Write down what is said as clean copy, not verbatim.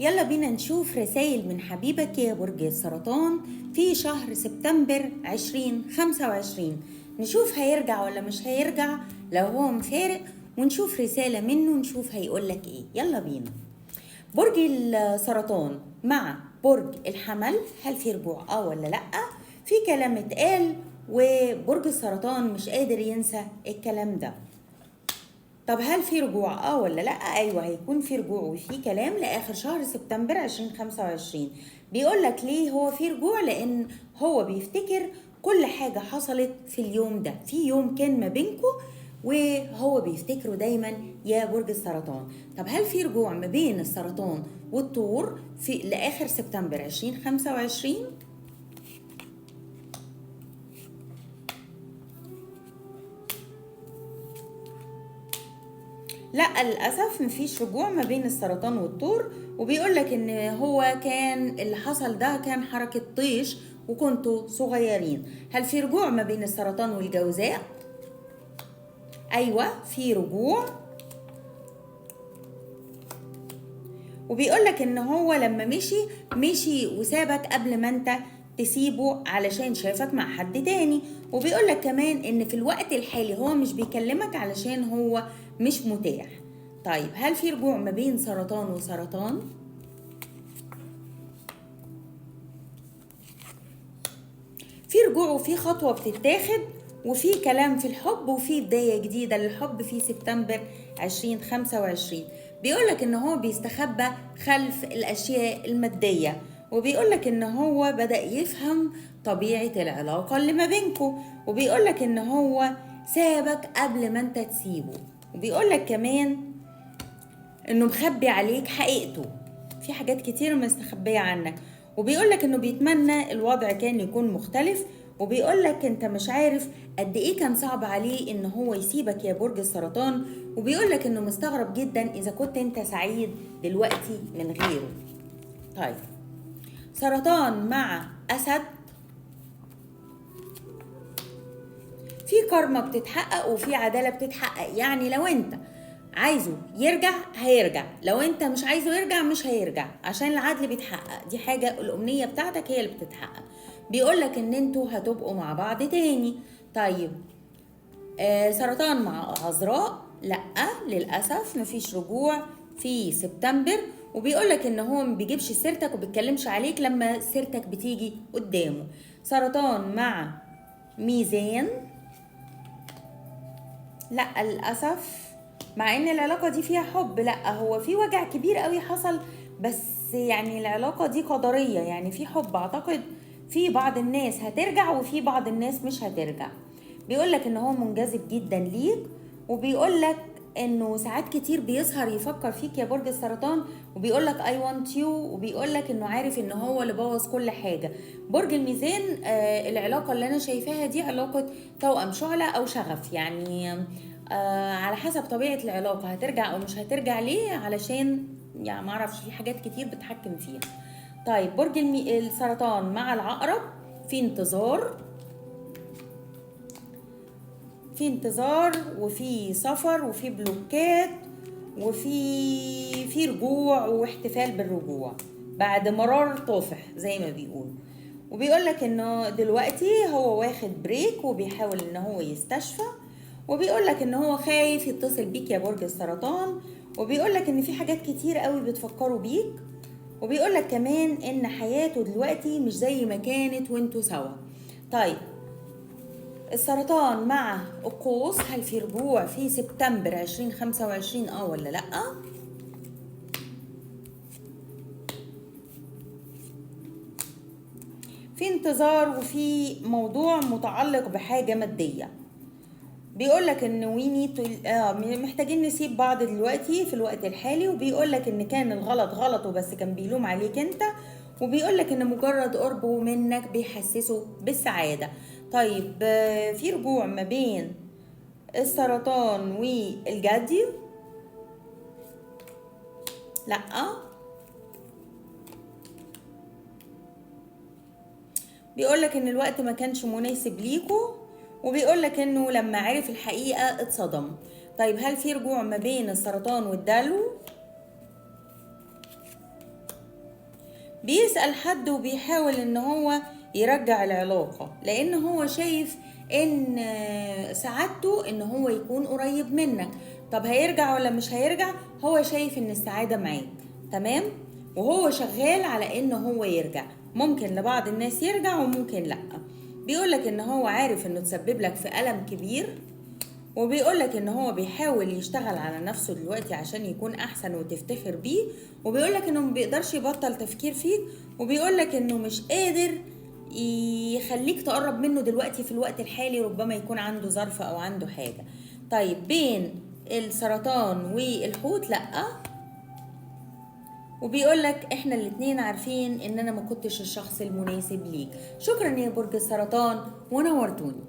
يلا بينا نشوف رسائل من حبيبك يا برج السرطان في شهر سبتمبر 2025. نشوف هيرجع ولا مش هيرجع لو هو مفارق، ونشوف رسالة منه نشوف هيقولك ايه. يلا بينا. برج السرطان مع برج الحمل، هل في رجوع ولا لأ؟ في كلام اتقال وبرج السرطان مش قادر ينسى الكلام ده. طب هل في رجوع ولا لا؟ ايوه هيكون في رجوع وفي كلام لاخر شهر سبتمبر 2025. بيقول لك ليه هو في رجوع؟ لان هو بيفتكر كل حاجة حصلت في اليوم ده، في يوم كان ما بينكم وهو بيفتكره دايما يا برج السرطان. طب هل في رجوع ما بين السرطان والثور في لاخر سبتمبر 2025؟ لا للأسف مفيش رجوع ما بين السرطان والثور، وبيقول لك ان هو كان اللي حصل ده كان حركة طيش وكنتوا صغيرين. هل في رجوع ما بين السرطان والجوزاء؟ ايوه في رجوع، وبيقول لك ان هو لما مشي وسابك قبل ما انت تسيبه علشان شافك مع حد تاني. وبيقول لك كمان ان في الوقت الحالي هو مش بيكلمك علشان هو مش متاح. طيب هل في رجوع ما بين سرطان وسرطان؟ في رجوع وفي خطوة بتتاخد وفي كلام في الحب وفي بداية جديدة للحب في سبتمبر 2025. بيقولك ان هو بيستخبى خلف الاشياء المادية، وبيقولك ان هو بدأ يفهم طبيعة العلاقة اللي ما بينكو، وبيقولك ان هو سابك قبل ما انت تسيبه، وبيقولك كمان انه مخبي عليك حقيقته، في حاجات كتير مستخبية عنك، وبيقولك انه بيتمنى الوضع كان يكون مختلف، وبيقولك انت مش عارف قد ايه كان صعب عليه ان هو يسيبك يا برج السرطان، وبيقولك انه مستغرب جدا اذا كنت انت سعيد دلوقتي من غيره. طيب سرطان مع أسد، في كارما بتتحقق وفي عدالة بتتحقق، يعني لو انت عايزه يرجع هيرجع، لو انت مش عايزه يرجع مش هيرجع، عشان العدل بيتحقق، دي حاجة الأمنية بتاعتك هي اللي بتتحقق. بيقولك ان انتوا هتبقوا مع بعض تاني. طيب سرطان مع عذراء، لأ للأسف مفيش رجوع في سبتمبر، وبيقولك ان هو ما بيجيبش سيرتك وبيتكلمش عليك لما سيرتك بتيجي قدامه. سرطان مع ميزان، لا للأسف مع ان العلاقة دي فيها حب، لا هو في وجع كبير قوي حصل، بس يعني العلاقة دي قدرية، يعني في حب، اعتقد في بعض الناس هترجع وفي بعض الناس مش هترجع. بيقولك ان هو منجذب جدا ليك، وبيقولك انه ساعات كتير بيسهر يفكر فيك يا برج السرطان، وبيقولك I want you، وبيقولك انه عارف ان هو اللي بوظ كل حاجة. برج الميزان العلاقة اللي انا شايفاها دي علاقة توأم شعلة او شغف، يعني على حسب طبيعة العلاقة هترجع او مش هترجع ليه، علشان يعني معرفش، في حاجات كتير بتحكم فيها. طيب برج السرطان مع العقرب، في انتظار، في انتظار وفي سفر وفي بلوكات وفي رجوع واحتفال بالرجوع بعد مرار طافح زي ما بيقولوا. وبيقولك انه دلوقتي هو واخد break وبيحاول ان هو يستشفى، وبيقولك ان هو خايف يتصل بيك يا برج السرطان، وبيقولك ان في حاجات كتير قوي بتفكروا بيك، وبيقولك كمان ان حياته دلوقتي مش زي ما كانت وانتوا سوا. طيب السرطان مع القوس، هل في رجوع في سبتمبر 2025 ولا لأ؟ في انتظار وفي موضوع متعلق بحاجة مادية. بيقولك ان we need محتاجين نسيب بعض دلوقتي في الوقت الحالي، وبيقولك ان كان الغلط غلطه بس كان بيلوم عليك انت، وبيقولك ان مجرد قربه منك بيحسسه بالسعادة. طيب في رجوع ما بين السرطان والجدي؟ لأ. بيقولك ان الوقت ما كانش مناسب ليكو، وبيقولك انه لما عرف الحقيقة اتصدم. طيب هل في رجوع ما بين السرطان والدلو؟ بيسأل حد وبيحاول ان هو يرجع العلاقة، لان هو شايف ان سعادته ان هو يكون قريب منك. طب هيرجع ولا مش هيرجع؟ هو شايف ان السعادة معاك، تمام، وهو شغال على ان هو يرجع. ممكن لبعض الناس يرجع وممكن لا. بيقولك ان هو عارف انه تسبب لك في ألم كبير، وبيقولك ان هو بيحاول يشتغل على نفسه دلوقتي عشان يكون احسن وتفتخر بيه، وبيقولك انه ما بيقدرش يبطل تفكير فيك، وبيقولك انه مش قادر يخليك تقرب منه دلوقتي في الوقت الحالي، ربما يكون عنده ظرف او عنده حاجة. طيب بين السرطان والحوت لأ، وبيقولك احنا الاتنين عارفين ان انا ما كنتش الشخص المناسب ليك. شكرا يا برج السرطان ونورتوني.